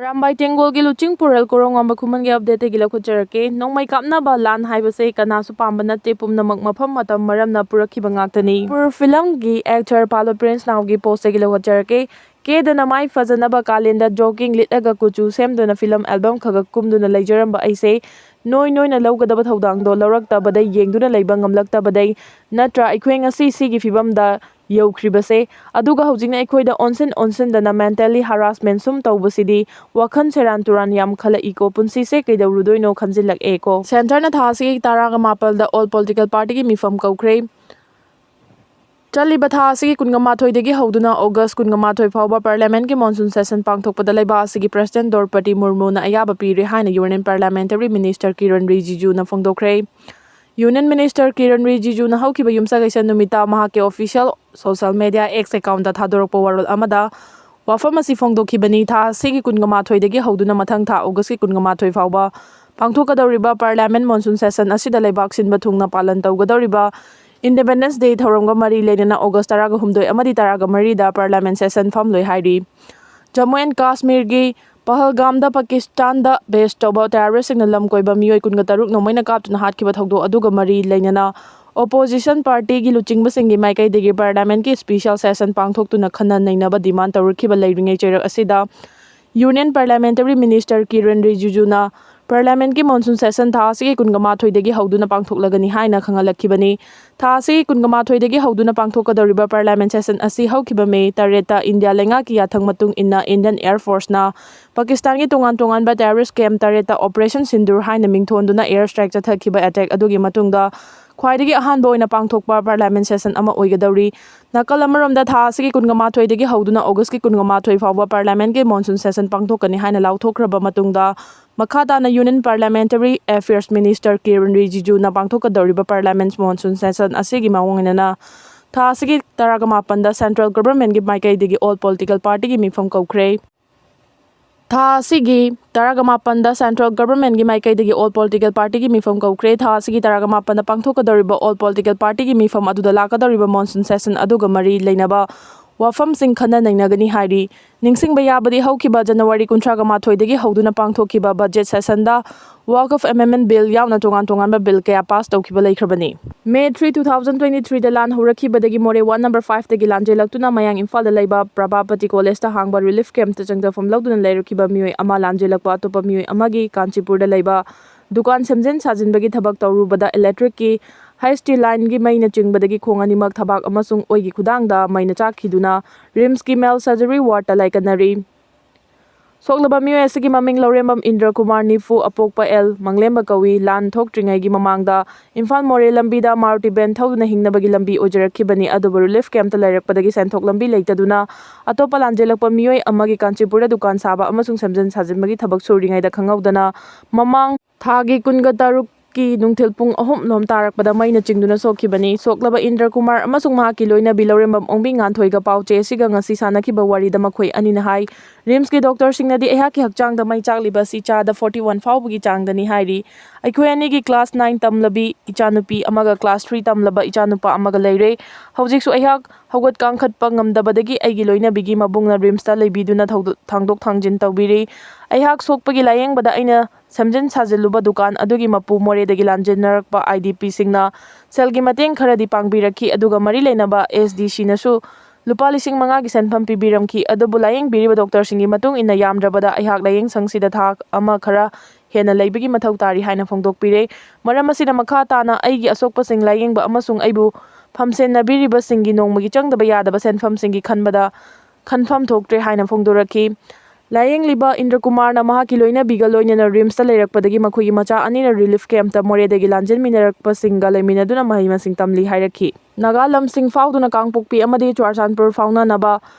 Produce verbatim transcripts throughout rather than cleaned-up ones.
ꯔꯥꯝꯕꯥꯏ ꯇꯦꯡꯒꯣꯜꯒꯤ ꯂꯨꯆꯤꯡ ꯄꯨꯔꯦꯜ ꯀꯣꯔꯣꯡꯉꯝꯕ ꯈꯨꯃꯟꯒꯤ update ꯇꯒꯤ ꯂꯧꯈꯠꯆꯔꯛꯀꯦ꯫ ꯅꯣꯡꯃꯩ ꯀꯥꯞꯅꯕ ꯂꯥꯟ ꯍꯥꯏꯕꯁꯦ ꯀꯅꯥꯁꯨ ꯄꯥꯝꯕ ꯅꯠꯇꯦ, ꯄꯨꯝꯅꯃꯛ ꯃꯐꯝ ꯃꯇꯝ ꯃꯔꯝꯅ ꯄꯨꯔꯛꯈꯤꯕ ꯉꯥꯛꯇꯅꯤ꯫ ꯄꯨꯔ film ꯒꯤ actor ꯄꯥꯂꯣ ꯄ꯭ꯔꯤꯟꯁ ꯅꯥꯎꯒꯤ post ꯇꯒꯤ ꯂꯧꯈꯠꯆꯔꯛꯀꯦ꯫ ꯀꯦꯗꯅ ꯃꯥꯏ ꯐꯖꯅꯕ ꯀꯥꯂꯦꯟꯗ jogging ꯂꯤꯠꯂꯒ ꯀꯨꯆꯨ ꯁꯦꯝꯗꯨꯅ film album ꯈꯔ ꯈꯔ ꯀꯨꯝꯗꯨꯅ ꯂꯩꯖꯔꯝꯕ ꯑꯩꯁꯦ ꯅꯣꯏ ꯅꯣꯏꯅ ꯂꯧꯒꯗꯕ ꯊꯧꯗꯥꯡꯗꯣ ꯂꯧꯔꯛꯇꯕꯗꯩ ꯌꯦꯡꯗꯨꯅ ꯂꯩꯕ ꯉꯝꯂꯛꯇꯕꯗꯩ ꯅꯠꯇ꯭ꯔꯥ ꯑꯩꯈꯣꯏ ꯉꯁꯤ ꯁꯤꯒꯤ ꯐꯤꯕꯝꯗ ꯌꯧꯈ꯭ꯔꯤꯕꯁꯦ꯫ ꯑꯗꯨꯒ ꯍꯧꯖꯤꯛꯅ ꯑꯩꯈꯣꯏꯗ ꯑꯣꯟꯁꯤꯟ ꯑꯣꯟꯁꯤꯟꯗꯅ mentally harassment ꯁꯨꯝ ꯇꯧꯕꯁꯤꯗꯤ ꯋꯥꯈꯜ ꯁꯦꯔꯥꯟ ꯇꯨꯔꯥꯟ ꯌꯥꯝ ꯈꯜꯂꯛꯏꯀꯣ꯫ ꯄꯨꯟꯁꯤꯁꯦ ꯀꯩꯗꯧꯔꯨꯗꯣꯏꯅꯣ ꯈꯟꯖꯤꯜꯂꯛꯑꯦꯀꯣ꯫ Centre ꯅ ꯊꯥ ꯑꯁꯤꯒꯤ ꯇꯔꯥꯒ ꯃꯥꯄꯜꯗ all political party ꯒꯤ ꯃꯤꯐꯝ ꯀꯧꯈ꯭ꯔꯦ꯫ ꯆꯠꯂꯤꯕ ꯊꯥ ꯑꯁꯤꯒꯤ ꯀꯨꯟꯒ ꯃꯥꯊꯣꯏꯗꯒꯤ ꯍꯧꯗꯨꯅ August ꯀꯨꯟꯒ ꯃꯥꯊꯣꯏ ꯐꯥꯎꯕ Parliament ꯀꯤ monsoon session ꯄꯥꯡꯊꯣꯛꯄꯗ ꯂꯩꯕꯥꯛ ꯑꯁꯤꯒꯤ President ꯗ꯭ꯔꯧꯄꯗꯤ ꯃꯨꯔꯃꯨꯅ ꯑꯌꯥꯕ ꯄꯤꯔꯦ ꯍꯥꯏꯅ Union Parliamentary Minister Kiran ꯔꯤꯖꯤꯖꯨꯅ ꯐꯣꯡꯗꯣꯛꯈ꯭ꯔꯦ꯫ Union Minister Kiran ꯔꯤꯖꯤꯖꯨꯅ ꯍꯧꯈꯤꯕ ꯌꯨꯝꯁꯀꯩꯁ ꯅꯨꯃꯤꯠꯇ ꯃꯍꯥꯛꯀꯤ official social media X account ꯇ ꯊꯥꯗꯣꯔꯛꯄ ꯋꯥꯔꯣꯜ ꯑꯃꯗ ꯋꯥꯐꯝ ꯑꯁꯤ ꯐꯣꯡꯗꯣꯛꯈꯤꯕꯅꯤ꯫ ꯊꯥ ꯑꯁꯤꯒꯤ ꯀꯨꯟꯒ ꯃꯥꯊꯣꯏꯗꯒꯤ ꯍꯧꯗꯨꯅ ꯃꯊꯪ ꯊꯥ August ꯀꯤ ꯀꯨꯟꯒ ꯃꯥꯊꯣꯏ ꯐꯥꯎꯕ ꯄꯥꯡꯊꯣꯛꯀꯗꯧꯔꯤꯕ Parliament monsoon session ꯑꯁꯤꯗ ꯂꯩꯕꯥꯛ ꯁꯤꯟꯕ ꯊꯨꯡꯅ ꯄꯥꯂꯟ ꯇꯧꯒꯗꯧꯔꯤꯕ Independence Day ꯊꯧꯔꯝꯒ ꯃꯔꯤ ꯂꯩꯅꯅ August ꯇꯔꯥꯒ ꯍꯨꯝꯗꯣꯏ ꯑꯃꯗꯤ ꯇꯔꯥꯒ ꯃꯔꯤꯗ Parliament session ꯐꯝꯂꯣꯏ ꯍꯥꯏꯔꯤ꯫ ꯖꯝꯃꯨ ꯑꯦꯟ ꯀꯥꯁꯃꯤꯔꯒꯤ ꯄꯍꯜꯒꯥꯝꯗ ꯄꯥꯀꯤꯁꯇꯥꯟꯗ base ꯇꯧꯕ terrorist ꯁꯤꯡꯅ ꯂꯝ ꯀꯣꯏꯕ ꯃꯤꯑꯣꯏ ꯀꯨꯟꯒ ꯇꯔꯨꯛ ꯅꯣꯡꯃꯩꯅ ꯀꯥꯞꯇꯨꯅ ꯍꯥꯠꯈꯤꯕ ꯊꯧꯗꯣꯛ ꯑꯗꯨꯒ ꯃꯔꯤ ꯂꯩꯅꯅ opposition party ꯒꯤ ꯂꯨꯆꯤꯡꯕꯁꯤꯡꯒꯤ ꯃꯥꯏꯀꯩꯗꯒꯤ Parliament ꯀꯤ special session ꯄꯥꯡꯊꯣꯛꯇꯨꯅ ꯈꯟꯅ ꯅꯩꯅꯕ demand ꯇꯧꯔꯛꯈꯤꯕ ꯂꯩꯔꯤꯉꯩ ꯆꯩꯔꯛ ꯑꯁꯤꯗ Union Parliamentary Minister Kiran ꯔꯤꯖꯤꯖꯨꯅ Parliament ꯀꯤ monsoon session ꯊꯥ ꯑꯁꯤꯒꯤ ꯀꯨꯟꯒ ꯃꯥꯊꯣꯏꯗꯒꯤ ꯍꯧꯗꯨꯅ ꯄꯥꯡꯊꯣꯛꯂꯒꯅꯤ ꯍꯥꯏꯅ ꯈꯪꯍꯜꯂꯛꯈꯤꯕꯅꯤ꯫ ꯊꯥ ꯑꯁꯤꯒꯤ ꯀꯨꯟꯒ ꯃꯥꯊꯣꯏꯗꯒꯤ ꯍꯧꯗꯨꯅ ꯄꯥꯡꯊꯣꯛꯀꯗꯧꯔꯤꯕ Parliament session ꯑꯁꯤ ꯍꯧꯈꯤꯕ May ꯇꯔꯦꯠꯇ India ꯂꯩꯉꯥꯛꯀꯤ ꯌꯥꯊꯪ ꯃꯇꯨꯡ ꯏꯟꯅ Indian Air Force ꯅ ꯄꯥꯀꯤꯁꯇꯥꯟꯒꯤ ꯇꯣꯉꯥꯟ ꯇꯣꯉꯥꯟꯕ terrorist camp ꯇꯔꯦꯠꯇ Operation Sindoor ꯍꯥꯏꯅ ꯃꯤꯡꯊꯣꯟꯗꯨꯅ air strike ꯆꯠꯊꯈꯤꯕ attack ꯑꯗꯨꯒꯤ ꯃꯇꯨꯡꯗ ꯈ꯭ꯋꯥꯏꯗꯒꯤ ꯑꯍꯥꯟꯕ ꯑꯣꯏꯅ ꯄꯥꯡꯊꯣꯛꯄ Parliament session ꯑꯃ ꯑꯣꯏꯒꯗꯧꯔꯤ꯫ ꯅꯥꯀꯜ ꯑꯃꯔꯣꯝꯗ ꯊꯥ ꯑꯁꯤꯒꯤ ꯀꯨꯟꯒ ꯃꯥꯊꯣꯏꯗꯒꯤ ꯍꯧꯗꯨꯅ August ꯀꯤ ꯀꯨꯟꯒ ꯃꯥꯊꯣꯏ ꯐꯥꯎꯕ Parliament ꯀꯤ monsoon session ꯄꯥꯡꯊꯣꯛꯀꯅꯤ ꯍꯥꯏꯅ ꯂꯥꯎꯊꯣꯛꯈ꯭ꯔꯕ ꯃꯇꯨꯡꯗ, ꯃꯈꯥ ꯇꯥꯅ Union Parliamentary Affairs Minister Kiran ꯔꯤꯖꯤꯖꯨꯅ ꯄꯥꯡꯊꯣꯛꯀꯗꯧꯔꯤꯕ Parliament monsoon session ꯑꯁꯤꯒꯤ ꯃꯑꯣꯡ ꯏꯟꯅꯅ ꯊꯥ ꯑꯁꯤꯒꯤ ꯇꯔꯥꯒ ꯃꯥꯄꯟꯗ Central Government ꯀꯤ ꯃꯥꯏꯀꯩꯗꯒꯤ all political party ꯒꯤ ꯃꯤꯐꯝ ꯀꯧꯈ꯭ꯔꯦ꯫ ꯊꯥ ꯑꯁꯤꯒꯤ ꯇꯔꯥꯒ ꯃꯥꯄꯟꯗ Central Government ꯀꯤ ꯃꯥꯏꯀꯩꯗꯒꯤ all political party ꯒꯤ ꯃꯤꯐꯝ ꯀꯧꯈ꯭ꯔꯦ꯫ ꯊꯥ ꯑꯁꯤꯒꯤ ꯇꯔꯥꯒ ꯃꯥꯄꯟꯗ ꯄꯥꯡꯊꯣꯛꯀꯗꯧꯔꯤꯕ all political party ꯒꯤ ꯃꯤꯐꯝ ꯑꯗꯨꯗ ꯂꯥꯛꯀꯗꯧꯔꯤꯕ monsoon session ꯑꯗꯨꯒ ꯃꯔꯤ ꯂꯩꯅꯕ ꯋꯥꯐꯝꯁꯤꯡ ꯈꯟꯅ ꯅꯩꯅꯒꯅꯤ ꯍꯥꯏꯔꯤ꯫ ꯅꯤꯡꯁꯤꯡꯕ ꯌꯥꯕꯗꯤ, ꯍꯧꯈꯤꯕ ꯖꯅꯋꯥꯔꯤ ꯀꯨꯟꯊ꯭ꯔꯥꯒ ꯃꯥꯊꯣꯏꯗꯒꯤ ꯍꯧꯗꯨꯅ ꯄꯥꯡꯊꯣꯛꯈꯤꯕ ꯕꯖꯦꯠ ꯁꯦꯁꯟꯗ Waqf Amendment Bill ꯌꯥꯎꯅ ꯇꯣꯉꯥꯟ ꯇꯣꯉꯥꯟꯕ ꯕꯤꯜ ꯀꯌꯥ ꯄꯥꯁ ꯇꯧꯈꯤꯕ ꯂꯩꯈ꯭ꯔꯕꯅꯤ꯫ May three, two thousand twenty-threeꯗ ꯂꯥꯟ ꯍꯧꯔꯛꯈꯤꯕꯗꯒꯤ ꯃꯣꯔꯦ ward number fiveꯇꯒꯤ ꯂꯥꯟꯖꯦꯜꯂꯛꯇꯨꯅ ꯃꯌꯥꯡ ꯏꯝꯐꯥꯜꯗ ꯂꯩꯕ ꯄ꯭ꯔꯚꯥꯄꯇꯤ ꯀꯣꯂꯦꯖꯇ ꯍꯥꯡꯕ ꯔꯤꯂꯤꯐ ꯀꯦꯝꯞꯇ ꯆꯪꯖꯐꯝ ꯂꯧꯗꯨꯅ ꯂꯩꯔꯛꯈꯤꯕ ꯃꯤꯑꯣꯏ ꯑꯃ ꯂꯥꯟꯖꯦꯜꯂꯛꯄ ꯑꯇꯣꯞꯄ ꯃꯤꯑꯣꯏ ꯑꯃꯒꯤ ꯀꯥꯟꯆꯤꯄꯨꯔꯗ ꯂꯩꯕ ꯗꯨꯀꯥꯟ ꯁꯦꯝꯖꯤꯟ ꯁꯥꯖꯤꯟꯕꯒꯤ ꯊꯕꯛ ꯇꯧꯔꯨꯕꯗ ꯏꯂꯦꯛꯇ꯭ꯔꯤꯛꯀꯤ ꯍꯥꯏ ꯁ꯭ꯇꯤꯜ ꯂꯥꯏꯟꯒꯤ ꯃꯩꯅ ꯆꯤꯡꯕꯗꯒꯤ ꯈꯣꯡ ꯑꯅꯤꯃꯛ ꯊꯕꯥꯛ ꯑꯃꯁꯨꯡ ꯑꯣꯏꯒꯤ ꯈꯨꯗꯥꯡꯗ ꯃꯩꯅ ꯆꯥꯛꯈꯤꯗꯨꯅ ꯔꯤꯝꯁꯀꯤ ꯃꯦꯜ ꯁꯔꯖꯔꯤ ꯋꯥꯔꯗꯇ ꯂꯥꯏꯀꯠꯅꯔꯤ꯫ ꯁꯣꯛꯂꯕ ꯃꯤꯑꯣꯏ ꯑꯁꯤꯒꯤ ꯃꯃꯤꯡ ꯂꯧꯔꯦꯝꯕꯝ ꯏꯟꯗ꯭ꯔ ꯀꯨꯃꯥꯔ, ꯅꯤꯐꯨ, ꯑꯄꯣꯛꯄ ꯑꯦꯜ ꯃꯪꯂꯦꯝꯕ ꯀꯧꯏ꯫ ꯂꯥꯟ ꯊꯣꯛꯇ꯭ꯔꯤꯉꯩꯒꯤ ꯃꯃꯥꯡꯗ ꯏꯝꯐꯥꯜ ꯃꯣꯔꯦ ꯂꯝꯕꯤꯗ ꯃꯥꯔꯨꯇꯤ ꯚꯦꯟ ꯊꯧꯗꯨꯅ ꯍꯤꯡꯅꯕꯒꯤ ꯂꯝꯕꯤ ꯑꯣꯏꯖꯔꯛꯈꯤꯕꯅꯤ, ꯑꯗꯨꯕꯨ ꯔꯤꯂꯤꯐ ꯀꯦꯝꯞꯇ ꯂꯩꯔꯛꯄꯗꯒꯤ ꯁꯦꯟꯊꯣꯛ ꯂꯝꯕꯤ ꯂꯩꯇꯗꯨꯅ ꯑꯇꯣꯞꯄ ꯂꯥꯟꯖꯦꯜꯂꯛꯄ ꯃꯤꯑꯣꯏ ꯑꯃꯒꯤ ꯀꯥꯟꯆꯤꯄꯨꯔꯗ ꯗꯨꯀꯥꯟ ꯁꯥꯕ ꯑꯃꯁꯨꯡ ꯁꯦꯝꯖꯤꯟ ꯁꯥꯖꯤꯟꯕꯒꯤ ꯊꯕꯛ ꯁꯨꯔꯤꯉꯩꯗ ꯈꯪꯍꯧꯗꯅ ꯃꯃꯥꯡ ꯊꯥꯒꯤ ꯀꯨꯟꯒ ꯇꯔꯨꯛꯀꯤ ꯅꯨꯡꯊꯤꯜ ꯄꯨꯡ ꯑꯍꯨꯝ ꯂꯣꯝ ꯇꯥꯔꯛꯄꯗ ꯃꯩꯅ ꯆꯤꯡꯗꯨꯅ ꯁꯣꯛꯈꯤꯕꯅꯤ꯫ ꯁꯣꯛꯂꯕ ꯏꯟꯗ꯭ꯔ ꯀꯨꯃꯥꯔ ꯑꯃꯁꯨꯡ ꯃꯍꯥꯛꯀꯤ ꯂꯣꯏꯅꯕꯤ ꯂꯧꯔꯦꯝꯕꯝ ꯑꯣꯡꯕꯤ ꯉꯥꯟꯊꯣꯏꯒ ꯄꯥꯎ ꯆꯦ ꯑꯁꯤꯒ ꯉꯁꯤ ꯁꯥꯟꯅꯈꯤꯕ ꯋꯥꯔꯤꯗ ꯃꯈꯣꯏ ꯑꯅꯤꯅ ꯍꯥꯏ, ꯔꯤꯝꯁꯀꯤ ꯗꯣꯛꯇꯔꯁꯤꯡꯅꯗꯤ ꯑꯩꯍꯥꯛꯀꯤ ꯍꯛꯆꯥꯡꯗ ꯃꯩ ꯆꯥꯛꯂꯤꯕ ꯑꯁꯤ ꯆꯥꯗ forty one ꯐꯥꯎꯕꯒꯤ ꯆꯥꯡꯗꯅꯤ ꯍꯥꯏꯔꯤ꯫ ꯑꯩꯈꯣꯏ ꯑꯅꯤꯒꯤ class nine ꯇꯝꯂꯕꯤ ꯏꯆꯥꯅꯨꯄꯤ ꯑꯃꯒ class three ꯇꯝꯂꯕ ꯏꯆꯥꯅꯨꯄꯥ ꯑꯃꯒ ꯂꯩꯔꯦ꯫ ꯍꯧꯖꯤꯛꯁꯨ ꯑꯩꯍꯥꯛ ꯍꯧꯒꯠ ꯀꯥꯡꯈꯠꯄ ꯉꯝꯗꯕꯗꯒꯤ ꯑꯩꯒꯤ ꯂꯣꯏꯅꯕꯤꯒꯤ ꯃꯕꯨꯡꯅ ꯔꯤꯝꯁꯇ ꯂꯩꯕꯤꯗꯨꯅ ꯊꯧꯗꯣ-, ꯊꯥꯡꯗꯣꯛ ꯊꯥꯡꯖꯤꯟ ꯇꯧꯕꯤꯔꯤ꯫ ꯑꯩꯍꯥꯛ ꯁꯣꯛꯄꯒꯤ ꯂꯥꯌꯦꯡꯕꯗ ꯑꯩꯅ ꯁꯦꯝꯖꯤꯟ ꯁꯥꯖꯤꯜꯂꯨꯕ ꯗꯨꯀꯥꯟ ꯑꯗꯨꯒꯤ ꯃꯄꯨ ꯃꯣꯔꯦꯗꯒꯤ ꯂꯥꯟꯖꯦꯟꯅꯔꯛꯄ IDPꯁꯤꯡꯅ ꯁꯦꯜꯒꯤ ꯃꯇꯦꯡ ꯈꯔꯗꯤ ꯄꯥꯡꯕꯤꯔꯛꯈꯤ, ꯑꯗꯨꯒ ꯃꯔꯤ ꯂꯩꯅꯕ SDCꯅꯁꯨ ꯂꯨꯄꯥ ꯂꯤꯁꯤꯡ ꯃꯉꯥꯒꯤ ꯁꯦꯟꯐꯝ ꯄꯤꯕꯤꯔꯝꯈꯤ꯫ ꯑꯗꯨꯕꯨ ꯂꯥꯌꯦꯡꯕꯤꯔꯤꯕ ꯗꯣꯛꯇꯔꯁꯤꯡꯒꯤ ꯃꯇꯨꯡ ꯏꯟꯅ ꯌꯥꯝꯗ꯭ꯔꯕꯗ ꯑꯩꯍꯥꯛ ꯂꯥꯌꯦꯡ ꯁꯪꯁꯤꯗ ꯊꯥ ꯑꯃ ꯈꯔ ꯍꯦꯟꯅ ꯂꯩꯕꯒꯤ ꯃꯊꯧ ꯇꯥꯔꯤ ꯍꯥꯏꯅ ꯐꯣꯡꯗꯣꯛꯄꯤꯔꯦ꯫ ꯃꯔꯝ ꯑꯁꯤꯅ ꯃꯈꯥ ꯇꯥꯅ ꯑꯩꯒꯤ ꯑꯁꯣꯛꯄꯁꯤꯡ ꯂꯥꯌꯦꯡꯕ ꯑꯃꯁꯨꯡ ꯑꯩꯕꯨ ꯐꯝꯁꯦꯟꯅꯕꯤꯔꯤꯕꯁꯤꯡꯒꯤ ꯅꯣꯡꯃꯒꯤ ꯆꯪꯗꯕ ꯌꯥꯗꯕ ꯁꯦꯟꯐꯝꯁꯤꯡꯒꯤ ꯈꯟꯕꯗ ꯈꯟꯐꯝ ꯊꯣꯛꯇ꯭ꯔꯦ ꯍꯥꯏꯅ ꯐꯣꯡꯗꯣꯔꯛꯈꯤ꯫ ꯂꯥꯌꯦꯡꯂꯤꯕ ꯏꯟꯗ꯭ꯔ ꯀꯨꯃꯥꯔꯅ ꯃꯍꯥꯛꯀꯤ ꯂꯣꯏꯅꯕꯤꯒ ꯂꯣꯏꯅꯅ ꯔꯤꯝꯁꯇ ꯂꯩꯔꯛꯄꯗꯒꯤ ꯃꯈꯣꯏꯒꯤ ꯃꯆꯥ ꯑꯅꯤꯅ ꯔꯤꯂꯤꯐ ꯀꯦꯝꯞꯇ ꯃꯣꯔꯦꯗꯒꯤ ꯂꯥꯟꯖꯦꯟꯃꯤꯟꯅꯔꯛꯄꯁꯤꯡꯒ ꯂꯩꯃꯤꯟꯅꯗꯨꯅ ꯃꯍꯩ ꯃꯁꯤꯡ ꯇꯝꯂꯤ ꯍꯥꯏꯔꯛꯈꯤ꯫ ꯅꯥꯒꯥ ꯂꯝꯁꯤꯡ ꯐꯥꯎꯗꯨꯅ ꯀꯥꯡꯄꯣꯛꯄꯤ ꯑꯃꯗꯤ ꯆꯨꯔꯆꯥꯟꯄꯨꯔ ꯐꯥꯎꯅꯅꯕ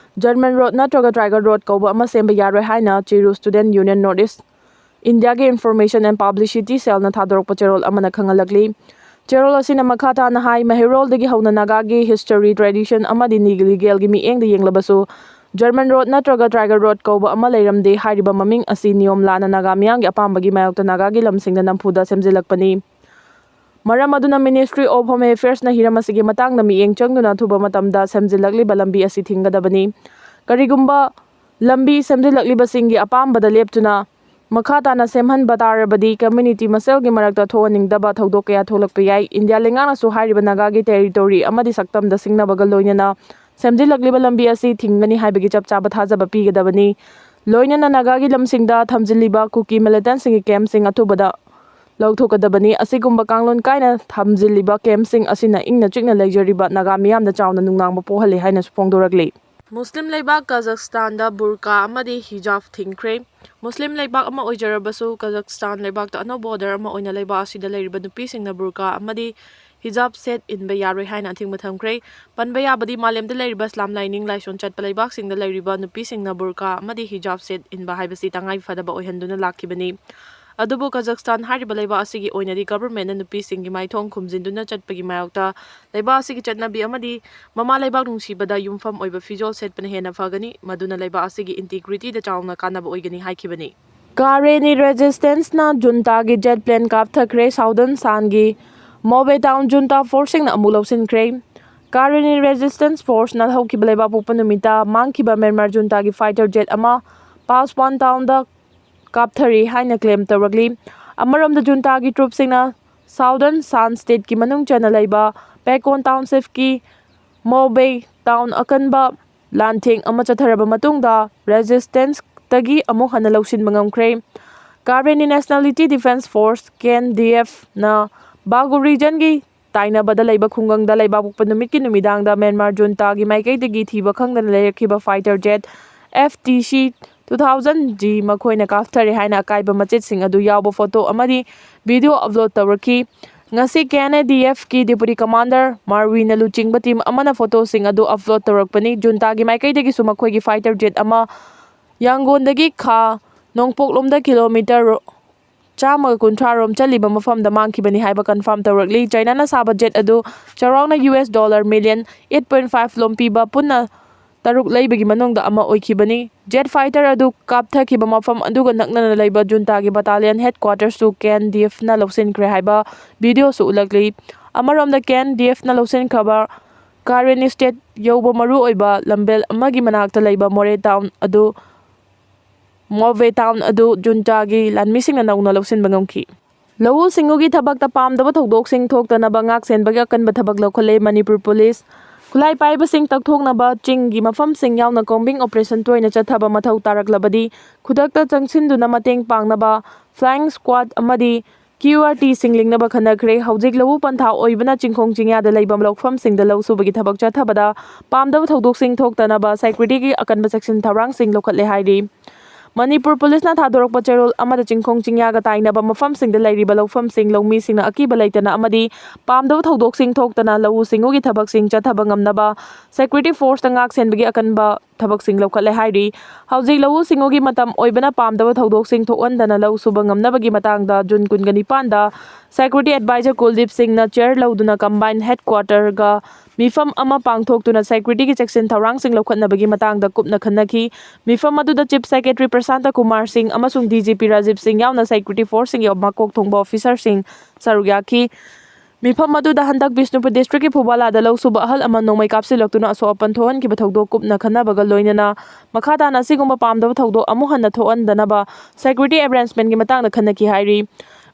ꯖꯔꯃꯟ ꯔꯣꯗ ꯅꯠꯇ꯭ꯔꯒ ꯇꯥꯏꯒꯔ ꯔꯣꯗ ꯀꯧꯕ ꯑꯃ ꯁꯦꯝꯕ ꯌꯥꯔꯣꯏ ꯍꯥꯏꯅ ꯆꯤꯔꯨ Student Union North East Indiaꯒꯤ Information and Publicity Cellꯅ ꯊꯥꯗꯣꯔꯛꯄ ꯆꯦꯔꯣꯜ ꯑꯃꯅ ꯈꯪꯍꯜꯂꯛꯂꯤ꯫ ꯆꯦꯔꯣꯜ ꯑꯁꯤꯅ ꯃꯈꯥ ꯇꯥꯅ ꯍꯥꯏ, ꯃꯩꯍꯧꯔꯣꯜꯗꯒꯤ ꯍꯧꯅ ꯅꯥꯒꯥꯒꯤ history, tradition ꯑꯃꯗꯤ ꯂꯤꯒꯦꯜꯒꯤ ꯃꯤꯠꯌꯦꯡꯗ ꯌꯦꯡꯂꯕꯁꯨ ꯖꯔꯃꯟ ꯔꯣꯗ ꯅꯠꯇ꯭ꯔꯒ ꯇꯥꯏꯒꯔ ꯔꯣꯗ ꯀꯧꯕ ꯑꯃ ꯂꯩꯔꯝꯗꯦ꯫ ꯍꯥꯏꯔꯤꯕ ꯃꯃꯤꯡ ꯑꯁꯤ ꯅꯤꯌꯣꯝ ꯂꯥꯟꯅ ꯅꯥꯒꯥ ꯃꯤꯌꯥꯝꯒꯤ ꯑꯄꯥꯝꯕꯒꯤ ꯃꯥꯌꯣꯛꯇ ꯅꯥꯒꯥꯒꯤ ꯂꯝꯁꯤꯡꯗ ꯅꯝꯐꯨꯗ ꯁꯦꯝꯖꯤꯜꯂꯛꯄꯅꯤ꯫ ꯃꯔꯝ ꯑꯗꯨꯅ Ministry of Home Affairsꯅ ꯍꯤꯔꯝ ꯑꯁꯤꯒꯤ ꯃꯇꯥꯡꯗ ꯃꯤꯠꯌꯦꯡ ꯆꯪꯗꯨꯅ ꯑꯊꯨꯕ ꯃꯇꯝꯗ ꯁꯦꯝꯖꯤꯜꯂꯛꯂꯤꯕ ꯂꯝꯕꯤ ꯑꯁꯤ ꯊꯤꯡꯒꯗꯕꯅꯤ꯫ ꯀꯔꯤꯒꯨꯝꯕ ꯂꯝꯕꯤ ꯁꯦꯝꯖꯤꯜꯂꯛꯂꯤꯕꯁꯤꯡꯒꯤ ꯑꯄꯥꯝꯕꯗ ꯂꯦꯞꯇꯨꯅ ꯃꯈꯥ ꯇꯥꯅ ꯁꯦꯝꯍꯟꯕ ꯇꯥꯔꯕꯗꯤ community ꯃꯁꯦꯜꯒꯤ ꯃꯔꯛꯇ ꯊꯣꯛꯍꯟꯅꯤꯡꯗꯕ ꯊꯧꯗꯣꯛ ꯀꯌꯥ ꯊꯣꯛꯂꯛꯄ ꯌꯥꯏ꯫ ꯏꯟꯗꯤꯌꯥ ꯂꯩꯉꯥꯛꯅꯁꯨ ꯍꯥꯏꯔꯤꯕ ꯅꯥꯒꯥꯒꯤ territory ꯑꯃꯗꯤ ꯁꯛꯇꯝꯗ ꯁꯤꯡꯅꯕꯒ ꯂꯣꯏꯅꯅ ꯁꯦꯝꯖꯤꯜꯂꯛꯂꯤꯕ ꯂꯝꯕꯤ ꯑꯁꯤ ꯊꯤꯡꯒꯅꯤ ꯍꯥꯏꯕꯒꯤ ꯆꯞ ꯆꯥꯕ ꯊꯥꯖꯕ ꯄꯤꯒꯗꯕꯅꯤ꯫ ꯂꯣꯏꯅꯅ ꯅꯥꯒꯥꯒꯤ ꯂꯝꯁꯤꯡꯗ ꯊꯝꯖꯤꯜꯂꯤꯕ ꯀꯨꯀꯤ militantꯁꯤꯡꯒꯤ campꯁꯤꯡ ꯑꯊꯨꯕꯗ ꯂꯧꯊꯣꯛꯀꯗꯕꯅꯤ꯫ ꯑꯁꯤꯒꯨꯝꯕ ꯀꯥꯡꯂꯣꯟ ꯀꯥꯏꯅ ꯊꯝꯖꯤꯜꯂꯤꯕ campꯁꯤꯡ ꯑꯁꯤꯅ ꯏꯪꯅ ꯆꯤꯛꯅ ꯂꯩꯖꯔꯤꯕ ꯅꯥꯒꯥ ꯃꯤꯌꯥꯝꯗ ꯆꯥꯎꯅ ꯅꯨꯡꯅꯥꯡꯕ ꯄꯣꯛꯍꯜꯂꯤ ꯍꯥꯏꯅꯁꯨ ꯐꯣꯡꯗꯣꯔꯛꯂꯤ꯫ ꯃꯨꯁꯂꯤꯝ ꯂꯩꯕꯥꯛ ꯀꯥꯖꯥꯈꯁꯇꯥꯟꯗ ꯕꯨꯔꯀꯥ ꯑꯃꯗꯤ ꯍꯤꯖꯥꯕ ꯊꯤꯡꯈ꯭ꯔꯦ꯫ ꯃꯨꯁꯂꯤꯝ ꯂꯩꯕꯥꯛ ꯑꯃ ꯑꯣꯏꯖꯔꯕꯁꯨ, ꯀꯥꯖꯥꯈꯁꯇꯥꯟ ꯂꯩꯕꯥꯛꯇ ꯑꯅꯧꯕ order ꯑꯃ ꯑꯣꯏꯅ ꯂꯩꯕꯥꯛ ꯑꯁꯤꯗ ꯂꯩꯔꯤꯕ ꯅꯨꯄꯤꯁꯤꯡꯅ ꯕꯨꯔꯀꯥ ꯑꯃꯗꯤ ꯍꯤꯖꯥꯕ ꯁꯦꯠ ꯏꯟꯕ ꯌꯥꯔꯣꯏ ꯍꯥꯏꯅ ꯑꯊꯤꯡꯕ ꯊꯝꯈ꯭ꯔꯦ꯫ ꯄꯟꯕ ꯌꯥꯕꯗꯤ, ꯃꯥꯂꯦꯝꯗ ꯂꯩꯔꯤꯕ ꯏꯁꯂꯥꯝ ꯂꯥꯏꯅꯤꯡ ꯂꯥꯏꯁꯣꯟ ꯆꯠꯄ ꯂꯩꯕꯥꯛꯁꯤꯡꯗ ꯂꯩꯔꯤꯕ ꯅꯨꯄꯤꯁꯤꯡꯅ ꯕꯨꯔꯀꯥ ꯑꯃꯗꯤ ꯍꯤꯖꯥꯕ ꯁꯦꯠ ꯏꯟꯕ ꯍꯥꯏꯕꯁꯤ ꯇꯉꯥꯏ ꯐꯗꯕ ꯑꯣꯏꯍꯟꯗꯨꯅ ꯂꯥꯛꯈꯤꯕꯅꯤ꯫ ꯑꯗꯨꯕꯨ ꯀꯥꯖꯥꯈꯁꯇꯥꯟ ꯍꯥꯏꯔꯤꯕ ꯂꯩꯕꯥꯛ ꯑꯁꯤꯒꯤ ꯑꯣꯏꯅꯗꯤ governmentꯅ ꯅꯨꯄꯤꯁꯤꯡꯒꯤ ꯃꯥꯏꯊꯣꯡ ꯈꯨꯝꯖꯤꯟꯗꯨꯅ ꯆꯠꯄꯒꯤ ꯃꯥꯌꯣꯛꯇ ꯂꯩꯕꯥꯛ ꯑꯁꯤꯒꯤ ꯆꯠꯅꯕꯤ ꯑꯃꯗꯤ ꯃꯃꯥ ꯂꯩꯕꯥꯛ ꯅꯨꯡꯁꯤꯕꯗ ꯌꯨꯝꯐꯝ ꯑꯣꯏꯕ ꯐꯤꯖꯣꯜ ꯁꯦꯠꯄꯅ ꯍꯦꯟꯅ ꯐꯒꯅꯤ, ꯃꯗꯨꯅ ꯂꯩꯕꯥꯛ ꯑꯁꯤꯒꯤ integrityꯗ ꯆꯥꯎꯅ ꯀꯥꯟꯅꯕ ꯑꯣꯏꯒꯅꯤ ꯍꯥꯏꯈꯤꯕꯅꯤ꯫ ꯀꯥꯔꯦꯅꯤ resistanceꯅ ꯖꯨꯟꯇꯥꯒꯤ jet plane ꯀꯥꯞꯊꯈ꯭ꯔꯦ꯫ Southern Shanꯒꯤ ꯃꯣꯕꯦ town ꯖꯨꯟꯇꯥ forceꯁꯤꯡꯅ ꯑꯃꯨꯛ ꯂꯧꯁꯤꯟꯈ꯭ꯔꯦ꯫ ꯀꯥꯔꯦꯅꯤ resistance forceꯅ ꯍꯧꯈꯤꯕ ꯂꯩꯕꯥꯛꯄꯣꯛꯄ ꯅꯨꯃꯤꯠꯇ ꯃꯥꯡꯈꯤꯕ ꯃ꯭ꯌꯥꯟꯃꯥꯔ ꯖꯨꯟꯇꯥꯒꯤ fighter jet ꯑꯃ ꯄꯥꯁꯋꯥꯟ townꯗ ꯀꯥꯞꯊꯔꯤ ꯍꯥꯏꯅ claim ꯇꯧꯔꯛꯂꯤ꯫ ꯑꯃꯔꯣꯝꯗ ꯖꯨꯟꯇꯥꯒꯤ troopꯁꯤꯡꯅ Southern Shan stateꯀꯤ ꯃꯅꯨꯡ ꯆꯟꯅ ꯂꯩꯕ ꯄꯦꯀꯣꯟ townshipꯀꯤ ꯃꯣꯕꯦ town ꯑꯀꯟꯕ ꯂꯥꯟꯊꯦꯡ ꯑꯃ ꯆꯠꯊꯔꯕ ꯃꯇꯨꯡꯗ resistanceꯇꯒꯤ ꯑꯃꯨꯛ ꯍꯟꯅ ꯂꯧꯁꯤꯟꯕ ꯉꯝꯈ꯭ꯔꯦ꯫ ꯀꯥꯔꯦꯅꯤ Nationality Defence Force, KNDFꯅ ꯕꯥꯒꯨ regionꯒꯤ ꯇꯥꯏꯅꯕꯗ ꯂꯩꯕ ꯈꯨꯡꯒꯪꯗ ꯂꯩꯕꯥꯛꯄꯣꯛꯄ ꯅꯨꯃꯤꯠꯀꯤ ꯅꯨꯃꯤꯗꯥꯡꯗ ꯃ꯭ꯌꯥꯟꯃꯥꯔ ꯖꯨꯟꯇꯥꯒꯤ ꯃꯥꯏꯀꯩꯗꯒꯤ ꯊꯤꯕ ꯈꯪꯗꯅ ꯂꯩꯔꯛꯈꯤꯕ fighter jet F T C two thousand G ꯃꯈꯣꯏꯅ ꯀꯥꯞꯊꯔꯦ ꯍꯥꯏꯅ ꯑꯀꯥꯏꯕ ꯃꯆꯦꯠꯁꯤꯡ ꯑꯗꯨ ꯌꯥꯎꯕ photo ꯑꯃꯗꯤ video upload ꯇꯧꯔꯛꯈꯤ꯫ ꯉꯁꯤ KNDFꯀꯤ deputy commander ꯃꯥꯔꯋꯤꯅ ꯂꯨꯆꯤꯡꯕ team ꯑꯃꯅ photoꯁꯤꯡ ꯑꯗꯨ upload ꯇꯧꯔꯛꯄꯅꯤ꯫ ꯖꯨꯟꯇꯥꯒꯤ ꯃꯥꯏꯀꯩꯗꯒꯤꯁꯨ ꯃꯈꯣꯏꯒꯤ fighter jet ꯑꯃ ꯌꯥꯡꯒꯣꯟꯗꯒꯤ ꯈꯥ ꯅꯣꯡꯄꯣꯛꯂꯣꯝꯗ kilometre ꯆꯥꯝꯃꯒ ꯀꯨꯟꯊ꯭ꯔꯥ ꯔꯣꯝ ꯆꯠꯂꯤꯕ ꯃꯐꯝꯗ ꯃꯥꯡꯈꯤꯕꯅꯤ ꯍꯥꯏꯕ confirm ꯇꯧꯔꯛꯂꯤ꯫ ꯆꯥꯏꯅꯥꯅ ꯁꯥꯕ jet ꯑꯗꯨ ꯆꯥꯎꯔꯥꯛꯅ US dollar million eight point five ꯂꯣꯝ ꯄꯤꯕ ꯄꯨꯟꯅ ꯇꯔꯨꯛ ꯂꯩꯕꯒꯤ ꯃꯅꯨꯡꯗ ꯑꯃ ꯑꯣꯏꯈꯤꯕꯅꯤ꯫ Jet fighter ꯑꯗꯨ ꯀꯥꯞꯊꯈꯤꯕ ꯃꯐꯝ ꯑꯗꯨꯒ ꯅꯛꯅꯅ ꯂꯩꯕ ꯖꯨꯟꯇꯥꯒꯤ battalion headquarters ꯁꯨ K N D F ꯅ ꯂꯧꯁꯤꯟꯈ꯭ꯔꯦ ꯍꯥꯏꯕ video ꯁꯨ ꯎꯠꯂꯛꯂꯤ꯫ ꯑꯃꯔꯣꯝꯗ, K N D F ꯅ ꯂꯧꯁꯤꯟꯈ꯭ꯔꯕ Karen Estate ꯌꯧꯕ ꯃꯔꯨꯑꯣꯏꯕ ꯂꯝꯕꯦꯜ ꯑꯃꯒꯤ ꯃꯅꯥꯛꯇ ꯂꯩꯕ Moreh Town ꯑꯗꯨ, Moreh Town ꯑꯗꯨ ꯖꯨꯟꯇꯥꯒꯤ ꯂꯥꯟꯃꯤꯁꯤꯡꯅ ꯅꯧꯅ ꯂꯧꯁꯤꯟꯕ ꯉꯝꯈꯤ꯫ ꯂꯧꯎ ꯁꯤꯡꯎꯒꯤ ꯊꯕꯛꯇ ꯄꯥꯝꯗꯕ ꯊꯧꯗꯣꯛꯁꯤꯡ ꯊꯣꯛꯇꯅꯕ ꯉꯥꯛ ꯁꯦꯟꯕꯒꯤ ꯑꯀꯟꯕ ꯊꯕꯛ ꯂꯧꯈꯠꯂꯦ ꯃꯅꯤꯄꯨꯔ ꯄꯨꯂꯤꯁ꯫ ꯈꯨꯠꯂꯥꯏ ꯄꯥꯏꯕꯁꯤꯡ ꯇꯛꯊꯣꯛꯅꯕ ꯆꯤꯡꯒꯤ ꯃꯐꯝꯁꯤꯡ ꯌꯥꯎꯅ combing operation ꯇꯣꯏꯅ ꯆꯠꯊꯕ ꯃꯊꯧ ꯇꯥꯔꯛꯂꯕꯗꯤ ꯈꯨꯗꯛꯇ ꯆꯪꯁꯤꯟꯗꯨꯅ ꯃꯇꯦꯡ ꯄꯥꯡꯅꯕ flying squad ꯑꯃꯗꯤ Q R T ꯁꯤꯡ ꯂꯤꯡꯅꯕ ꯈꯟꯅꯈ꯭ꯔꯦ꯫ ꯍꯧꯖꯤꯛ ꯂꯧꯎ ꯄꯟꯊꯥ ꯑꯣꯏꯕꯅ ꯆꯤꯡꯈꯣꯡ ꯆꯤꯡꯌꯥꯗ ꯂꯩꯕ ꯂꯧꯐꯝꯁꯤꯡꯗ ꯂꯧ ꯁꯨꯕꯒꯤ ꯊꯕꯛ ꯆꯠꯊꯕꯗ ꯄꯥꯝꯗꯕ ꯊꯧꯗꯣꯛꯁꯤꯡ ꯊꯣꯛꯇꯅꯕ security ꯒꯤ ꯑꯀꯟꯕ ꯆꯦꯛꯁꯤꯟ ꯊꯧꯔꯥꯡꯁꯤꯡ ꯂꯧꯈꯠꯂꯦ ꯍꯥꯏꯔꯤ꯫ ꯃꯅꯤꯄꯨꯔ ꯄꯨꯂꯤꯁꯅ ꯊꯥꯗꯣꯔꯛꯄ ꯆꯦꯔꯣꯜ ꯑꯃꯗ ꯆꯤꯡꯈꯣꯡ ꯆꯤꯡꯌꯥꯒ ꯇꯥꯏꯅꯕ ꯃꯐꯝꯁꯤꯡꯗ ꯂꯩꯔꯤꯕ ꯂꯧꯐꯝꯁꯤꯡ ꯂꯧꯃꯤꯁꯤꯡꯅ ꯑꯀꯤꯕ ꯂꯩꯇꯅ ꯑꯃꯗꯤ ꯄꯥꯝꯗꯕ ꯊꯧꯗꯣꯛꯁꯤꯡ ꯊꯣꯛꯇꯅ ꯂꯧꯎ ꯁꯤꯡꯎꯒꯤ ꯊꯕꯛꯁꯤꯡ ꯆꯠꯊꯕ ꯉꯝꯅꯕ security force ꯇ ꯉꯥꯛ ꯁꯦꯟꯕꯒꯤ ꯑꯀꯟꯕ ꯊꯕꯛꯁꯤꯡ ꯂꯧꯈꯠꯂꯦ ꯍꯥꯏꯔꯤ꯫ ꯍꯧꯖꯤꯛ ꯂꯧꯎ ꯁꯤꯡꯎꯒꯤ ꯃꯇꯝ ꯑꯣꯏꯕꯅ ꯄꯥꯝꯗꯕ ꯊꯧꯗꯣꯛꯁꯤꯡ ꯊꯣꯛꯍꯟꯗꯅ ꯂꯧ ꯁꯨꯕ ꯉꯝꯅꯕꯒꯤ ꯃꯇꯥꯡꯗ ꯖꯨꯟ ꯀꯨꯟꯒ ꯅꯤꯄꯥꯟꯗ security advisor ꯀꯨꯜꯗꯤꯞ ꯁꯤꯡꯅ chair ꯂꯧꯗꯨꯅ combine headquarter ꯒ ꯃꯤꯐꯝ ꯑꯃ ꯄꯥꯡꯊꯣꯛꯇꯨꯅ security ꯒꯤ ꯆꯦꯛꯁꯤꯟ ꯊꯧꯔꯥꯡꯁꯤꯡ ꯂꯧꯈꯠꯅꯕꯒꯤ ꯃꯇꯥꯡꯗ ꯀꯨꯞꯅ ꯈꯟꯅꯈꯤ꯫ ꯃꯤꯐꯝ ꯑꯗꯨꯗ Chief Secretary ꯄ꯭ꯔꯁꯥꯟꯇ ꯀꯨꯃꯥꯔ ꯁꯤꯡ ꯑꯃꯁꯨꯡ D G P ꯔꯥꯖꯤꯕ ꯁꯤꯡ ꯌꯥꯎꯅ security force ꯁꯤꯡꯒꯤ ꯃꯀꯣꯛ ꯊꯣꯡꯕ officer ꯁꯤꯡ ꯁꯔꯨꯛ ꯌꯥꯈꯤ꯫ ꯃꯤꯐꯝ ꯑꯗꯨꯗ ꯍꯟꯗꯛ ꯕꯤꯁꯅꯨꯄꯨꯔ district ꯀꯤ ꯐꯨꯕꯥꯂꯥꯗ ꯂꯧ ꯁꯨꯕ ꯑꯍꯜ ꯑꯃ ꯅꯣꯡꯃꯩ ꯀꯥꯞꯁꯤꯜꯂꯛꯇꯨꯅ ꯑꯁꯣꯛ ꯑꯄꯟ ꯊꯣꯛꯍꯟꯈꯤꯕ ꯊꯧꯗꯣꯛ ꯀꯨꯞꯅ ꯈꯟꯅꯕꯒ ꯂꯣꯏꯅꯅ ꯃꯈꯥ ꯇꯥꯅ ꯑꯁꯤꯒꯨꯝꯕ ꯄꯥꯝꯗꯕ ꯊꯧꯗꯣꯛ ꯑꯃꯨꯛ ꯍꯟꯅ ꯊꯣꯛꯍꯟꯗꯅꯕ security arrangement ꯀꯤ ꯃꯇꯥꯡꯗ ꯈꯟꯅꯈꯤ ꯍꯥꯏꯔꯤ꯫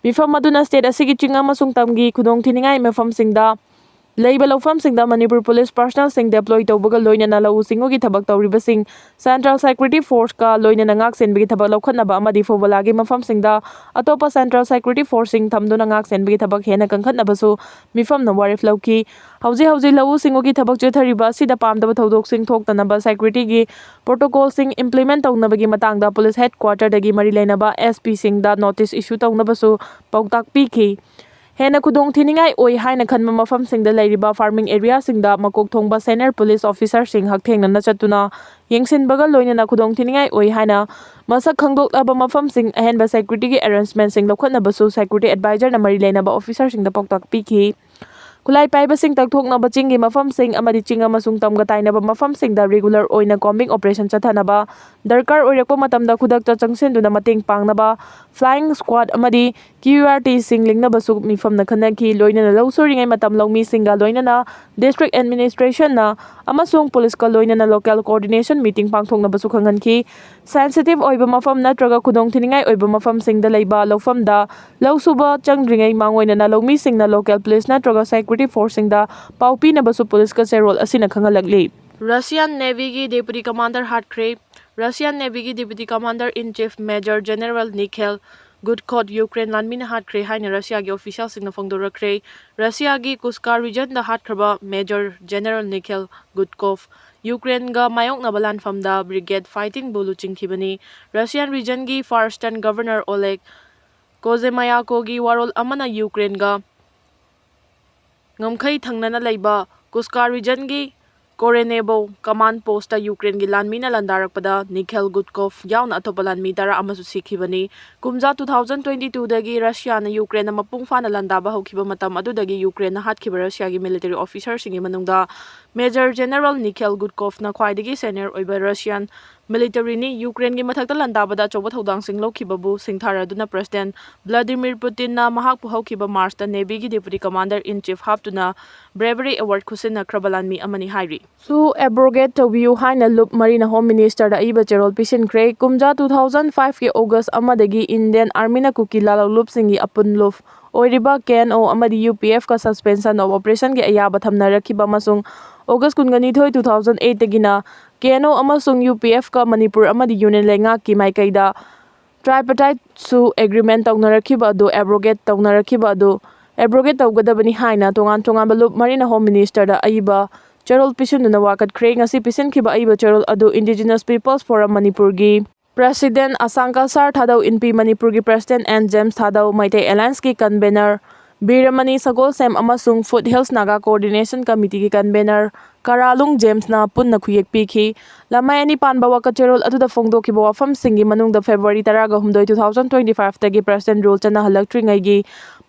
ꯃꯤꯐꯝ ꯑꯗꯨꯅ state ꯑꯁꯤꯒꯤ ꯆꯤꯡ ꯑꯃꯁꯨꯡ ꯇꯝꯒꯤ ꯈꯨꯗꯣꯡꯊꯤꯅꯤꯡꯉꯥꯏ ꯃꯐꯝꯁꯤꯡꯗ ꯂꯩꯕ ꯂꯧꯐꯝꯁꯤꯡꯗ ꯃꯅꯤꯄꯨꯔ ꯄꯨꯂꯤꯁ personnel ꯁꯤꯡ deploy ꯇꯧꯕꯒ ꯂꯣꯏꯅꯅ ꯂꯧꯎ ꯁꯤꯡꯎꯒꯤ ꯊꯕꯛ ꯇꯧꯔꯤꯕꯁꯤꯡ central security force ꯀ ꯂꯣꯏꯅꯅ ꯉꯥꯛ ꯁꯦꯟꯕꯒꯤ ꯊꯕꯛ ꯂꯧꯈꯠꯅꯕ ꯑꯃꯗꯤ ꯐꯨꯕꯂꯥꯒꯤ ꯃꯐꯝꯁꯤꯡꯗ ꯑꯇꯣꯞꯄ central security force ꯁꯤꯡ ꯊꯝꯗꯨꯅ ꯉꯥꯛ ꯁꯦꯟꯕꯒꯤ ꯊꯕꯛ ꯍꯦꯟꯅ ꯀꯟꯈꯠꯅꯕꯁꯨ ꯃꯤꯐꯝꯅ ꯋꯥꯔꯦꯞ ꯂꯧꯈꯤ꯫ ꯍꯧꯖꯤꯛ ꯍꯧꯖꯤꯛ ꯂꯧꯎ ꯁꯤꯡꯎꯒꯤ ꯊꯕꯛ ꯆꯠꯊꯔꯤꯕ ꯑꯁꯤꯗ ꯄꯥꯝꯗꯕ ꯊꯧꯗꯣꯛꯁꯤꯡ ꯊꯣꯛꯇꯅꯕ security ꯒꯤ protocol ꯁꯤꯡ implement ꯇꯧꯅꯕꯒꯤ ꯃꯇꯥꯡꯗ ꯄꯨꯂꯤꯁ headquarter ꯗꯒꯤ ꯃꯔꯤ ꯂꯩꯅꯕ S P ꯁꯤꯡꯗ notice issue ꯇꯧꯅꯕꯁꯨ ꯄꯥꯎꯇꯥꯛ ꯄꯤꯈꯤ꯫ ꯍꯦꯟꯅ ꯈꯨꯗꯣꯡꯊꯤꯅꯤꯡꯉꯥꯏ ꯑꯣꯏ ꯍꯥꯏꯅ ꯈꯟꯕ ꯃꯐꯝꯁꯤꯡꯗ ꯂꯩꯔꯤꯕ farming area ꯁꯤꯡꯗ ꯃꯀꯣꯛ ꯊꯣꯡꯕ senior police officer ꯁꯤꯡ ꯍꯛꯊꯦꯡꯅꯅ ꯆꯠꯇꯨꯅ ꯌꯦꯡꯁꯤꯟꯕꯒ ꯂꯣꯏꯅꯅ ꯈꯨꯗꯣꯡꯊꯤꯅꯤꯡꯉꯥꯏ ꯑꯣꯏ ꯍꯥꯏꯅ ꯃꯁꯛ ꯈꯪꯗꯣꯛꯂꯕ ꯃꯐꯝꯁꯤꯡ ꯑꯍꯦꯟꯕ security ꯒꯤ arrangement ꯁꯤꯡ ꯂꯧꯈꯠꯅꯕꯁꯨ security advisor ꯅ ꯃꯔꯤ ꯂꯩꯅꯕ officer ꯁꯤꯡꯗ ꯄꯥꯎꯇꯥꯛ ꯄꯤꯈꯤ꯫ ꯈꯨꯠꯂꯥꯏ ꯄꯥꯏꯕꯁꯤꯡ ꯇꯛꯊꯣꯛꯅꯕ ꯆꯤꯡꯒꯤ ꯃꯐꯝꯁꯤꯡ ꯑꯃꯗꯤ ꯆꯤꯡ ꯑꯃꯁꯨꯡ ꯇꯝꯒ ꯇꯥꯏꯅꯕ ꯃꯐꯝꯁꯤꯡꯗ regular ꯑꯣꯏꯅ combing operation ꯆꯠꯊꯅꯕ, ꯗꯔꯀꯥꯔ ꯑꯣꯏꯔꯛꯄ ꯃꯇꯝꯗ ꯈꯨꯗꯛꯇ ꯆꯪꯁꯤꯟꯗꯨꯅ ꯃꯇꯦꯡ ꯄꯥꯡꯅꯕ flying squad ꯑꯃꯗꯤ Q R T ꯁꯤꯡ ꯂꯤꯡꯅꯕꯁꯨ ꯃꯤꯐꯝꯅ ꯈꯟꯅꯈꯤ꯫ ꯂꯣꯏꯅꯅ ꯂꯧ ꯁꯨꯔꯤꯉꯩ ꯃꯇꯝ ꯂꯧꯃꯤꯁꯤꯡꯒ ꯂꯣꯏꯅꯅ district administration ꯅ ꯑꯃꯁꯨꯡ police ꯀ ꯂꯣꯏꯅꯅ local coordination meeting ꯄꯥꯡꯊꯣꯛꯅꯕꯁꯨ ꯈꯪꯍꯟꯈꯤ꯫ Sensitive ꯑꯣꯏꯕ ꯃꯐꯝ ꯅꯠꯇ꯭ꯔꯒ ꯈꯨꯗꯣꯡꯊꯤꯅꯤꯡꯉꯥꯏ ꯑꯣꯏꯕ ꯃꯐꯝꯁꯤꯡꯗ ꯂꯩꯕ ꯂꯧꯐꯝꯗ ꯂꯧ ꯁꯨꯕ ꯆꯪꯗ꯭ꯔꯤꯉꯩ ꯃꯥꯡꯑꯣꯏꯅꯅ ꯂꯧꯃꯤꯁꯤꯡꯅ local police ꯅꯠꯇ꯭ꯔꯒ security force ꯁꯤꯡꯗ ꯄꯥꯎ ꯄꯤꯅꯕꯁꯨ police ꯀ ꯆꯦꯔꯣꯜ ꯑꯁꯤꯅ ꯈꯪꯍꯜꯂꯛꯂꯤ꯫ Russian Navy ꯒꯤ Deputy Commander ꯍꯥꯠꯈ꯭ꯔꯦ꯫ Russian Navy ꯒꯤ Deputy Commander in Chief Major General Nikhil Gudkov Ukraine ꯂꯥꯟꯃꯤꯅ ꯍꯥꯠꯈ꯭ꯔꯦ ꯍꯥꯏꯅ Russia ꯒꯤ official ꯁꯤꯡꯅ ꯐꯣꯡꯗꯣꯔꯛꯈ꯭ꯔꯦ꯫ Russia ꯒꯤ Kursk region ꯗ ꯍꯥꯠꯈ꯭ꯔꯕ Major General Nikhil Gudkov Ukraine ꯒ ꯃꯥꯌꯣꯛꯅꯕ ꯂꯥꯟꯐꯝꯗ brigade fighting ꯕꯨ ꯂꯨꯆꯤꯡꯈꯤꯕꯅꯤ꯫ Russian region ꯒꯤ Far Eastern Governor Oleg Kozemayako ꯒꯤ ꯋꯥꯔꯣꯜ ꯑꯃꯅ Ukraine ꯒ ꯉꯝꯈꯩ ꯊꯪꯅꯅ ꯂꯩꯕ Kursk region ꯒꯤ Korenevo command post ꯇ Ukraine ꯒꯤ ꯂꯥꯟꯃꯤꯅ ꯂꯥꯟꯗꯥꯔꯛꯄꯗ Nikhil Gudkov ꯌꯥꯎꯅ ꯑꯇꯣꯞꯄ ꯂꯥꯟꯃꯤ ꯇꯔꯥ ꯑꯃꯁꯨ ꯁꯤꯈꯤꯕꯅꯤ꯫ ꯀꯨꯝꯖꯥ two thousand twenty two ꯗꯒꯤ Russia ꯅ Ukraine ꯗ ꯃꯄꯨꯡ ꯐꯥꯅ ꯂꯥꯟꯗꯥꯕ ꯍꯧꯈꯤꯕ ꯃꯇꯝ ꯑꯗꯨꯗꯒꯤ Ukraine ꯅ ꯍꯥꯠꯈꯤꯕ Russia ꯒꯤ military officer ꯁꯤꯡꯒꯤ ꯃꯅꯨꯡꯗ Major General Nikhil Gudkov ꯅ ꯈ꯭ꯋꯥꯏꯗꯒꯤ senior ꯑꯣꯏꯕ Russian military ꯅꯤ꯫ Ukraine ꯒꯤ ꯃꯊꯛꯇ ꯂꯥꯟꯗꯥꯕꯗ ꯑꯆꯧꯕ ꯊꯧꯗꯥꯡꯁꯤꯡ ꯂꯧꯈꯤꯕꯕꯨ ꯁꯤꯡꯊꯥꯔꯗꯨꯅ President Vladimir Putin ꯅ ꯃꯍꯥꯛꯄꯨ ꯍꯧꯈꯤꯕ March ꯇ Navy ꯒꯤ Deputy Commander in Chief ꯍꯥꯞꯇꯨꯅ Bravery Award ꯈꯨꯠꯁꯤꯟꯅꯈ꯭ꯔꯕ ꯂꯥꯟꯃꯤ ꯑꯃꯅꯤ ꯍꯥꯏꯔꯤ꯫ ꯁꯨ abrogate ꯇꯧꯕꯤꯌꯨ ꯍꯥꯏꯅ ꯂꯨꯞ ꯃꯔꯤꯅ Home Minister ꯗ ꯑꯏꯕ ꯆꯦꯔꯣꯜ ꯄꯤꯁꯤꯟꯈ꯭ꯔꯦ꯫ ꯀꯨꯝꯖꯥ two thousand five ꯀꯤ August ꯑꯃꯗꯒꯤ Indian Army ꯅ ꯀꯨꯀꯤ ꯂꯥꯂꯣꯡꯂꯨꯞꯁꯤꯡꯒꯤ ꯑꯄꯨꯟ ꯂꯨꯞ ꯑꯣꯏꯔꯤꯕ K N O ꯑꯃꯗꯤ U P F ꯀ suspension of operation ꯒꯤ ꯑꯌꯥꯕ ꯊꯝꯅꯔꯛꯈꯤꯕ ꯑꯃꯁꯨꯡ August ꯀꯨꯟꯅꯤꯊꯣꯏ, two thousand eight ꯗꯒꯤꯅ K N O ꯑꯃꯁꯨꯡ U P F ꯀ ꯃꯅꯤꯄꯨꯔ ꯑꯃꯗꯤ Union ꯂꯩꯉꯥꯛꯀꯤ ꯃꯥꯏꯀꯩꯗ tripartite ꯁꯨ agreement ꯇꯧꯅꯔꯛꯈꯤꯕ ꯑꯗꯨ abrogate ꯇꯧꯅꯔꯛꯈꯤꯕ ꯑꯗꯨ abrogate ꯇꯧꯒꯗꯕꯅꯤ ꯍꯥꯏꯅ ꯇꯣꯉꯥꯟ ꯇꯣꯉꯥꯟꯕ ꯂꯨꯞ ꯃꯔꯤꯅ Home Minister ꯗ ꯑꯏꯕ ꯆꯦꯔꯣꯜ ꯄꯤꯁꯤꯟꯗꯨꯅ ꯋꯥꯀꯠꯈ꯭ꯔꯦ꯫ ꯉꯁꯤ ꯄꯤꯁꯤꯟꯈꯤꯕ ꯑꯏꯕ ꯆꯦꯔꯣꯜ ꯑꯗꯨ Indigenous People's Forum ꯃꯅꯤꯄꯨꯔꯒꯤ President ꯑꯁꯥꯡꯀ ꯁꯥꯔ ꯊꯥꯗꯧ ꯏꯟꯄꯤ, ꯃꯅꯤꯄꯨꯔꯒꯤ President N James ꯊꯥꯗꯧ, ꯃꯩꯇꯩ Alliance ꯀꯤ convener ꯕꯤꯔꯃꯅꯤ ꯁꯒꯣꯜꯁꯦꯝ ꯑꯃꯁꯨꯡ Foothills Naga Coordination Committee ꯒꯤ convener ꯀꯔꯥꯂꯨꯡ ꯖꯦꯝꯁꯅ ꯄꯨꯟꯅ ꯈꯨꯌꯦꯛ ꯄꯤꯈꯤ꯫ ꯂꯃꯥꯏ ꯑꯅꯤ ꯄꯥꯟꯕ ꯋꯥꯀꯠ ꯆꯦꯔꯣꯜ ꯑꯗꯨꯗ ꯐꯣꯡꯗꯣꯛꯈꯤꯕ ꯋꯥꯐꯝꯁꯤꯡꯒꯤ ꯃꯅꯨꯡꯗ February ꯇꯔꯥꯒ ꯍꯨꯝꯗꯣꯏ, two thousand twenty five ꯇꯒꯤ President Rule ꯆꯠꯅꯍꯜꯂꯛꯇ꯭ꯔꯤꯉꯩꯒꯤ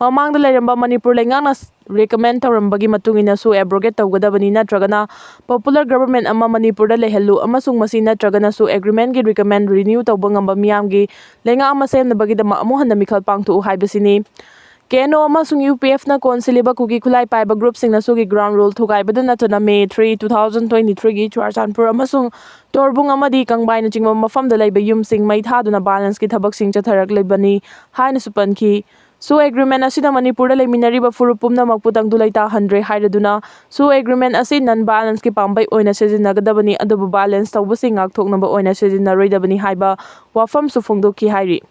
ꯃꯃꯥꯡꯗ ꯂꯩꯔꯝꯕ ꯃꯅꯤꯄꯨꯔ ꯂꯩꯉꯥꯛꯅ recommend ꯇꯧꯔꯝꯕꯒꯤ ꯃꯇꯨꯡ ꯏꯟꯅ SoO abrogate ꯇꯧꯒꯗꯕꯅꯤ, ꯅꯠꯇ꯭ꯔꯒꯅ Popular Government ꯑꯃ ꯃꯅꯤꯄꯨꯔꯗ ꯂꯩꯍꯜꯂꯨ ꯑꯃꯁꯨꯡ ꯃꯁꯤ ꯅꯠꯇ꯭ꯔꯒꯅ SoO agreement ꯀꯤ recommend renew ꯇꯧꯕ ꯉꯝꯕ ꯃꯤꯌꯥꯝꯒꯤ ꯂꯩꯉꯥꯛ ꯑꯃ ꯁꯦꯝꯅꯕꯒꯤꯗꯃꯛ ꯑꯃꯨꯛ ꯍꯟꯅ ꯃꯤꯈꯜ ꯄꯥꯡꯊꯣꯛꯎ ꯍꯥꯏꯕꯁꯤꯅꯤ꯫ KNO ꯑꯃꯁꯨꯡ UPF ꯅ ꯀꯣꯟꯁꯤꯜꯂꯤꯕ ꯀꯨꯀꯤ ꯈꯨꯠꯂꯥꯏ ꯄꯥꯏꯕ group ꯁꯤꯡꯅ SoO ꯒꯤ ground rule ꯊꯨꯒꯥꯏꯕꯗ ꯅꯠꯇꯅ May three, two thousand twenty three ꯒꯤ ꯆꯨꯔꯥꯆꯥꯟꯄꯨꯔ ꯑꯃꯁꯨꯡ ꯇꯣꯔꯕꯨꯡ ꯑꯃꯗꯤ ꯀꯪꯕꯥꯏꯅꯆꯤꯡꯕ ꯃꯐꯝꯗ ꯂꯩꯕ ꯌꯨꯝꯁꯤꯡ ꯃꯩ ꯊꯥꯗꯨꯅ violence ꯀꯤ ꯊꯕꯛꯁꯤꯡ ꯆꯠꯊꯔꯛꯂꯤꯕꯅꯤ ꯍꯥꯏꯅꯁꯨ ꯄꯟꯈꯤ꯫ SoO agreement ꯑꯁꯤꯅ ꯃꯅꯤꯄꯨꯔꯗ ꯂꯩꯃꯤꯟꯅꯔꯤꯕ ꯐꯨꯔꯨꯞ ꯄꯨꯝꯅꯃꯛꯄꯨ ꯇꯪꯗꯨ ꯂꯩꯇꯥꯍꯟꯗ꯭ꯔꯦ ꯍꯥꯏꯔꯗꯨꯅ, SoO agreement ꯑꯁꯤ non violence ꯀꯤ ꯄꯥꯝꯕꯩ ꯑꯣꯏꯅ ꯁꯤꯖꯤꯟꯅꯒꯗꯕꯅꯤ, ꯑꯗꯨꯕꯨ violence ꯇꯧꯕꯁꯤꯡ ꯉꯥꯛꯊꯣꯛꯅꯕ ꯑꯣꯏꯅ ꯁꯤꯖꯤꯟꯅꯔꯣꯏꯗꯕꯅꯤ ꯍꯥꯏꯕ ꯋꯥꯐꯝꯁꯨ ꯐꯣꯡꯗꯣꯛꯈꯤ ꯍꯥꯏꯔꯤ꯫